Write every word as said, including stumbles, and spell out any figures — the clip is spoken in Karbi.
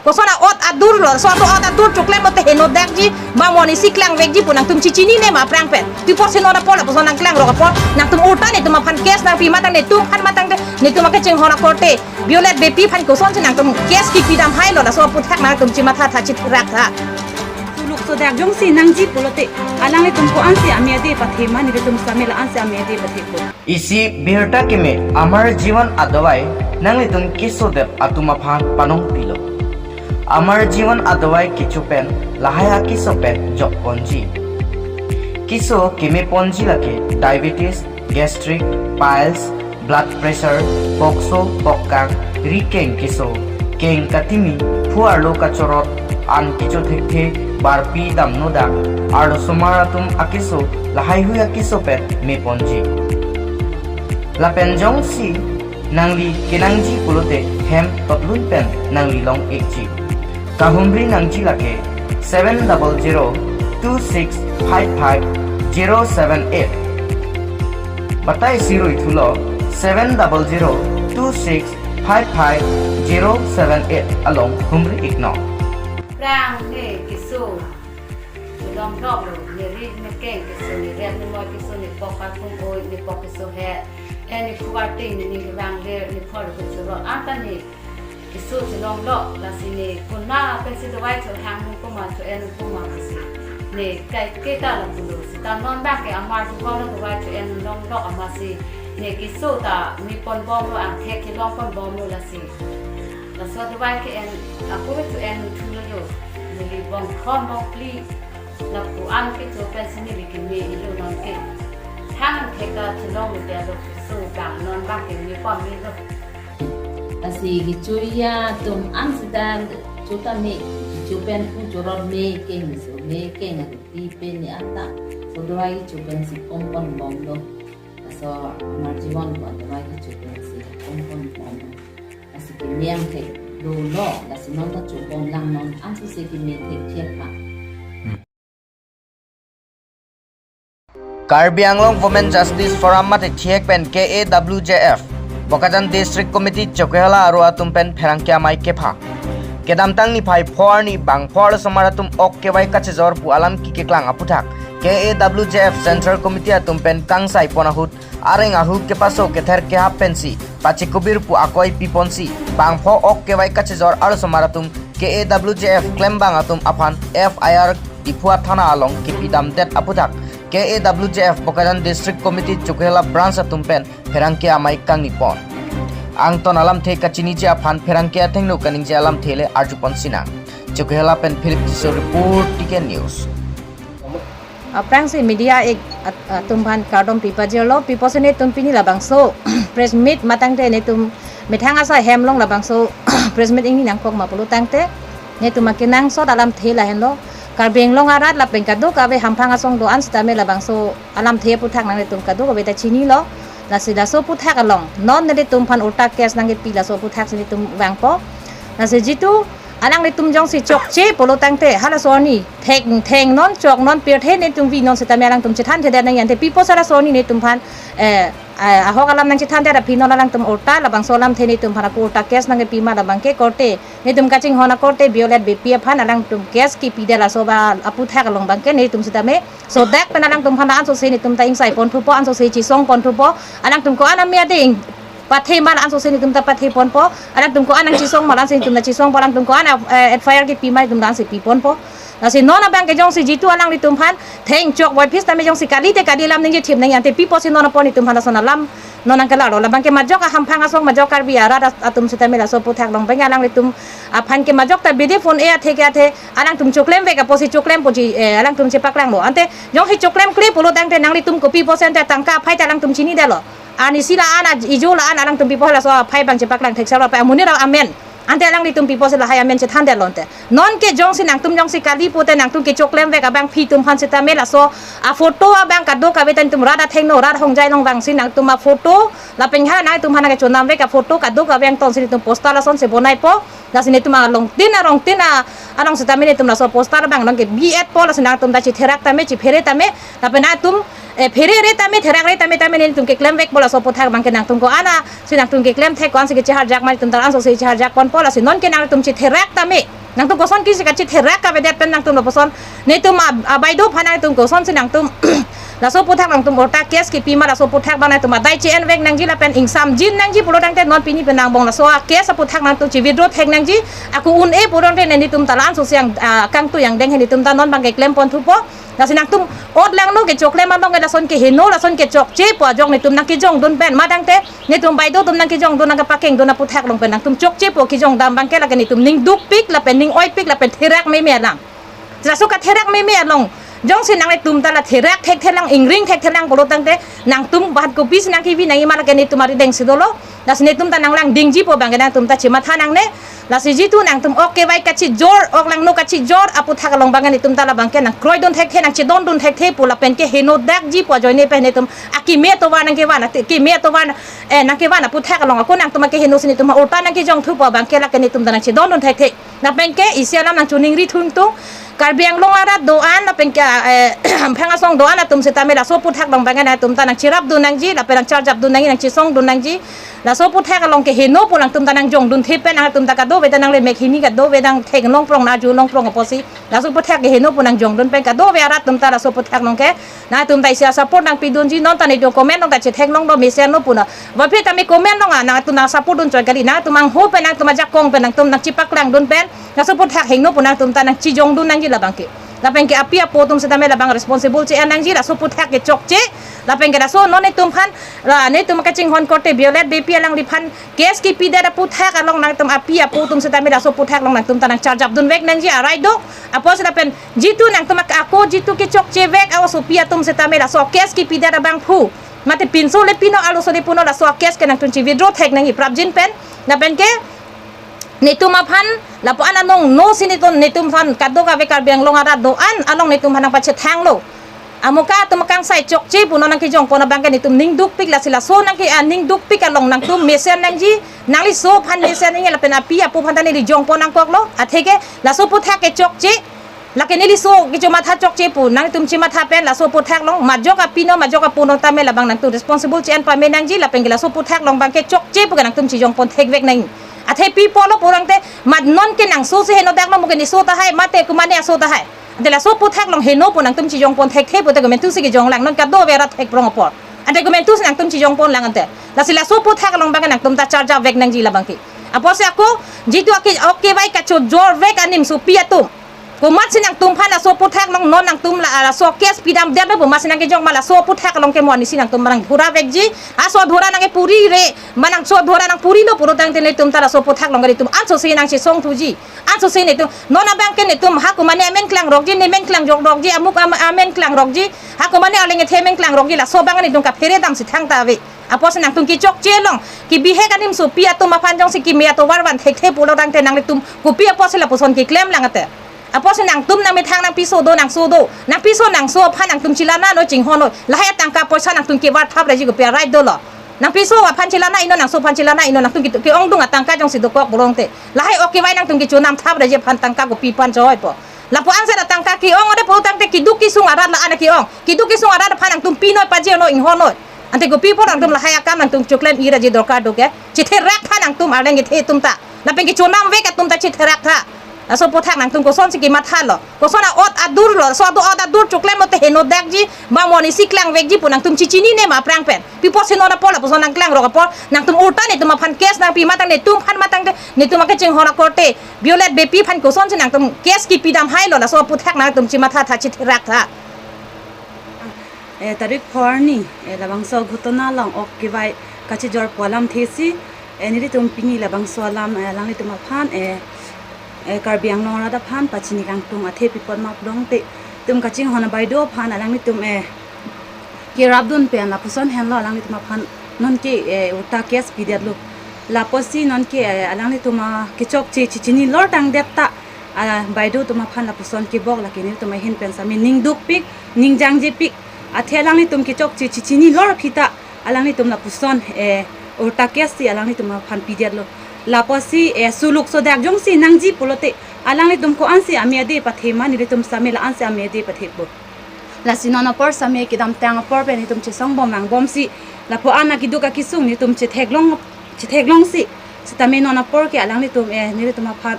Koson a-ot adur lo, so atur ot adur choklem lote heno dakji, ba mo ni si klangvekji pu nangtum chichinine ma aphrang pen. Pi apotsi non apor lapuson nangklangrok apor, nangtum ulta netum aphan case nangpi matang netum aphan matang te, netum akechinghon akorte. Violet Beypi aphan kosonsi nangtum case kipi dam hai lo, laso aputhak nangtum chimatha tha chitrak tha. Suluk sodak jongsi nangji pulote, alanglitum ko-ansi amei adai pathe ma, nelitum sitame la-ansi amei adai pathe ko. Isi birta keme Amar Jiwan adawai nanglitum keso det atum aphan panong pilo. Amar Jiwan adawai kecho pen lahai akeso pen jok ponji. Keso keme ponji lake diabetes, gastric, piles, blood pressure, pokso, pokkang, ri keng keso, keng katimi, phu arlo kachorot, an kecho thekthe, barpi damno dak, arlosomar atum akeso, lahaihui akeso pen me ponji. Lapen jongsi nangli kenangji pulote hem totlun pen nangli long ikji. Kahumri nangji lake seven double zero two six five five zero seven eight. Batai sirui thulo seven double zero two six five five zero seven eight along humri iknon. Aphrang ne keso chelong dok lo, ne ri ne keng keso, ne rep ne moi keso, ne pok atum oi, ne pok keso he, eh, ne phu arting, ne kevang le, ne phu arlo keso lo, anta ne keso chelong lo, lasi ne konat pensi dawai cho hang nung koma cho en nung koma pusi ne kai ke ta lapulo, seta non bangke Amar Jiwan lo dawai cho en long lo amatsi ne keso ta me pon bom lo, angthek kelong pon bom lo lasi. Laso dawai ke-en, ako ke cho en nung thulo yo, neli bong khom bong phli, lapu an kecho pensi neli keme ilo non ke. Thang angthek ta chelong lo dia lo, so bang non bangke me pon me lo. Lasi kecho ya atum an seta cho ta me, kecho pen phu chorot me keng so me keng adupi pen ne anta. So dawai kecho pensi pon pon bom lo. Laso Amar Jiwan ko dawai kecho pensi pon pon bom lo. Lasi keme angthek dolo, lasi non ta cho bom lang non, anso se keme thekthe aphan. Karbi Anglong Women Justice Forum mate thihek pen K A W J F, Bokajan District Committee Chokihola aro atum pen pherangke amei kepha. Kedamtang niphai pho arni bang pho arlosomar atum ok kevai kachejor pu alam kekeklang aputhak K A W J F Central Committee atum pen kangsai pon ahut areng ahu kepaso kether kehap pensi pachekubir pu akoi pi ponsi bang pho ok kevai kachejor arlosomar atum K A W J F klembang atum aphan F I R Diphu athana along kepi damdet aputhak K A W J F Bokajan District Committee Chokihola Branch atum pen pherangke amei kangni pon. Angton alamthe kachiniji aphan pherangke athengno kaningje alamthe le arju pon sinang. Chokihola pen Philip Tisso report, T K News. Aphrangsi media ek at-, atum aphan kardom pi pajirlo, pi apotsi netum pini labangso press meet matangte netum methang asai hem along labangso press meet ingni nangkok ma pulo tangte netum akenangsot alamthe lahenlo. Karbi Anglong arat lapen kadokave hamphang asong do-an sitame labangso alamthe aputhak nanglitum kadokave ta chinilo. Lasi laso aputhak along non nelitum aphan ulta case nangkepi laso aputhaksi netum vangpo. Lasi jitu alanglitum jongsi chokche pulo tangte halaso arni thek theng non chok non pirthe netum vi non sitame alangtum chethanthedet nangji ante pi apotsi halaso arni netum aphan, eh, eh, ahok alam nangchethandet aphi non alangtum ulta labangso alamthe netum aphan ako ulta case nangkepi ma labangke korte netum kachinghon akorte Violet Beypi aphan alangtum case kepidet laso ba aputhak along bangke netum sitame sodak pen alangtum aphan ansose netum ta ingsai pon thupo, ansose chesong pon thupo, alangtum ko-an amei adai pathe ma ansose netum ta pathe ponpo, alangtum ko-an nangchesong ma ansose netum nangchesongpo, alangtum ko-an, eh, F I R kepi ma netum ta ansi pi ponpo. Lasi non abangke jongsi jitu alanglitum aphan theng chok voiphit tame jongsi kalite kali alam ningje thip nangji ante pi apotsi non apor netum aphan lason alam non nangkelarlo. Labangke majok ahamphang asong majok Karbi arat at-, atum sitame laso aputhak along bang alanglitum aphan ke majok ta bede phone-e athe ke athe alangtum choklemvek apotsi choklem ponji, eh, alangtum chepaklanglo. Ante jongsi choklemkle pulo tangte nanglitum kopi apotsi ante tangka aphai ta alangtum chinidetlo. Arnisi la-an, ijo la-an alangtum pi apotsi laso aphai bang chepaklang theksarlo pai amonit amen. Ante alanglitum pi apotsi lahai amen chethandetlo ante. Nonke jongsi nangtum jongsi kali pute nangtum kechoklemvek abang aphi atum aphan sitame laso aphoto abang kadokave ta netum rat athengno rat hongjai along vangsi nangtum aphoto lapen ha nangtum aphan nangkechonamvek aphoto kadokave angtonsi netum poster lasonsi bonaipo. Lasi netum alongtin arongtin a-, along sitame netum laso poster abang nangkebi-etpo, lasi nangtum ta chetherak tame chephere tame lapen nangtum Eh, pherere tame, therakre tame tame nelitum keklem vekpo laso aphuthak abangke nangtum ko-an si nangtum keklem thek, ko-an si kecheharjak ma nelitum ta la-an so si cheharjak ponpo, lasi non ke nangtum chetherak tame. Nangtum koson ke si kachetherak kavedet pen nangtum lapuson nelitum a, abaideo aphan nangtum koson si nangtum laso aphuthak nangtum orta case kepi ma, laso aphuthak abang nangtum adai che-en vek nangji lapen ingsamjin nangji pulo tangte non pini pen angbong laso a case aphuthak nangtum che-withdraw thek nangji. Ako un-e pulo tangte nelitum ta la-an so si ang, ah, kangtui angdeng he nelitum ta non abangke klem pon thupo. Lasi nangtum ot langno kechoklem along ke lason keheno, lason kechokche pu ajok nelitum nangkejongdun pen ma tangte nelitum baideo atum nangkejongdun, nangkepakengdun aphuthak along pen nangtum chokche pu kejongdam abangke lake nelitum ning dukpik lapen ning oipik lapen therak meme alang. Laso katherak meme along jongsi nanglitum ta la therak thekthe lang, ingring thekthe lang pulo tangte nangtum bahan kopisi nangkevi nangji ma lake nelitum arideng si dolo. Lasi nelitum ta nanglangdingji pu abangke nangtum ta chematha nangne. Lasi jitu nangtum ok kevai kachijor, ok langno kachijor aphuthak along abangke nelitum ta la abangke nangkroidun thekthe, nangchedondun thekthe pu lapen kehenodakji pu ajoine pen nelitum akeme atovar nangkevan, ati keme atovar, eh, nangkevan aphuthak along ako nangtum akeheno si nelitum orta nangkejong thu pu abangke lake nelitum ta nangchedondun thekthe. Lapen ke isi alam nangchoningri thuntung, Karbi Anglong arat do-an lapen ke, eh, Amphang asong do-an atum setame laso aphuthak along abangke nangtum ta nangcherapdun nangji lapen nangcharjapdun nangji, nangchesongdun nangji. Laso aphuthak along keheno pu nangtum ta nangjongdunthe pen nangtum ta kadokave ta nanglemek hini kadokave nangthek longprong, nangju longprong apotsi laso aphuthak keheno pu nangjongdun pen kadokave arat atum ta laso aphuthak along ke nangtum ta isi asupport nangpidunji, non ta nelitum comment along ta chetheklong do mesen no pu na. Vaphe tame comment along a nangtum nang support dun choi kali, nangtum angho pen nangtum ajakong pen nangtum nangchepaklangdun pen laso aphuthak hingno pu nangtum ta nangchejongdun nangji labangke. Lapen ke api apo atum setame labang responsible che-en nangji, laso aphuthak kechokche. Lapen ke laso non nelitum aphan, la nelitum kachinghon korte Violet Beypi alangliphan case kepidet aphuthak along nangtum api apo atum setame laso aphuthak along nangtum ta nangcharjapdun vek nangji arai do. Apotsi lapen jitu nangtum ak-, ako jitu kechokche vek asopi atum setame laso case kepidet abangphu, mate pinso le pino, arloso le puno, laso case ke nangtum che-withdraw thek nangji prapjin pen. Lapen ke nelitum aphan lapu-an anong no si nelitum, nelitum aphan kadokave Karbi Anglong arat do-an along nelitum aphan nangpachethanglo. Amuka atum akangsai chokche pu non nangkejongpon abangke nelitum ning dukpik, lasi laso nangke, ah, ning dukpik along nangtum mesen nangji, nangliso aphan mesen nangji lapen api apo aphan ta neli jongpon nangkoklo. Atheke laso aphuthak kechokche, lake neliso kechomatha chokche pu nangtum chematha pen laso aphuthak along majok api no majok apo no tame labang nangtum responsible che-en pame nangji, lapen ke laso aphuthak along abangke chokche pu ke nangtum chejongpon thekvek nang. Athe pi pulo pu tangte, mat non ke nangso si henodaklo, mo ke neso tahai, mate komatne aso tahai. Ante laso aphuthak along heno pu nangtum chejongpon thekthe pute komantu si kejong lang, non kadokave arat thekprong apor. Ante komantu si nangtum chejongpon lang ante. Lasi laso aphuthak along abangke nangtum ta charjap vek nangji labangke. Apotsi ako jitu ake, ok kevai kachojor vek anim sopi atum, komatsi nangtum aphan laso aphuthak along non nangtum la, laso case pidamdet lo pu amatsi nangkejong ma, laso aphuthak along ke mo anisi nangtum nangdhura vekji. Aso dhura nangkepuri re, ma nangso dhura nangpurilo pulo tangte nelitum ta laso aphuthak along ke nelitum anso si nangchesong thuji. Anso si nelitum, non abangke nelitum ha komatne amen klangrokji, ne men klangjok rokji, amuk am-, amen klangrokji, ha komatne arleng ethe amen klangrokji, laso abang nelitum kaphere damsi thangta ave. Apotsi nangtum kechokche along, kebihek anim sopi atum aphan jongsi keme atovar van thekthe pulo tangte nanglitum kopi apotsi lapuson keklem lang ate. Apotsi nangtum nangmethang nangpiso do, nangso do, nangpiso nangso aphan nangtum chelangnoi, chinghonnoi. Lahai atangka poisa nangtum kevar thap reji kopi arai dolo. Nangpiso aphan chelangnoi non, nangso aphan chelangnoi non, nangtum ke, ke-ongdung atangka jongsi dokok pulo tangte, lahai ok kevai nangtum kechonam thap reji aphan tangka kopi aphan choipo. Lapu-an si atangka ke-ong ode pulo tangte keduk kesung arat la-an ke-ong. Keduk kesung arat aphan nangtum pinoi, pajirnoi, inghonnoi. Ante kopi apot nangtum lahai akam nangtum choklem-i reji dorkar do ke? Chetherak tha nangtum arleng ethe atum ta. Lapen kechonam vek atum ta chetherak tha. Laso aphuthak nangtum kosonsi kemathalo? Koson a-ot adur lo, so adu ot adur choklemlo te henodakji, ma mo anisi klangvekji pu nangtum chechinine ma aphrang pen? Pi apotsi non apor lapuson nangklangrok apor, nangtum orta nelitum aphan case nangpi ma tang, nelitum aphan ma tangte, nelitum akachinghon akorte Violet Beypi aphan kosonsi nangtum case kepidam hailo, laso aphuthak nangtum chematha tha, chetherak tha. Eh, tarik pharo arni, eh, labangso ghotona along ok kevai kachijor pu alamthe si, eh, nelitum pini labangso alam, eh, alanglitum aphan, eh, eh, Karbi Anglong arat aphan pachini kangtung athe pi apot ma pulo tangte, itum kachinghon abaideo aphan alanglitum, eh, kerapdun pen lapuson henlo alanglitum aphan non ke, eh, orta case pidetlo. Lapusi non ke, eh, alanglitum, ah, kechokche chechinilor tangdet ta, ah, baideo atum aphan lapuson kebok lake nelitum ahin pen sami ning dukpik, ning jangjepik. Athe alanglitum kechokche chechinilor aphi ta alanglitum lapuson, eh, orta case si alanglitum aphan pidetlo. Lapusi, eh, suluk sodak jongsi nangji pulote alanglitum ko-ansi ame ade pathe ma, nelitum sami la-ansi ame ade pathepo. Lasi non apor same kedamtang apor pen netum chesong bom vang bomsi, lapu-an akeduk akesung netum chetheklong, chetheklongsi, sitame non apor ke alanglitum, eh, nelitum aphan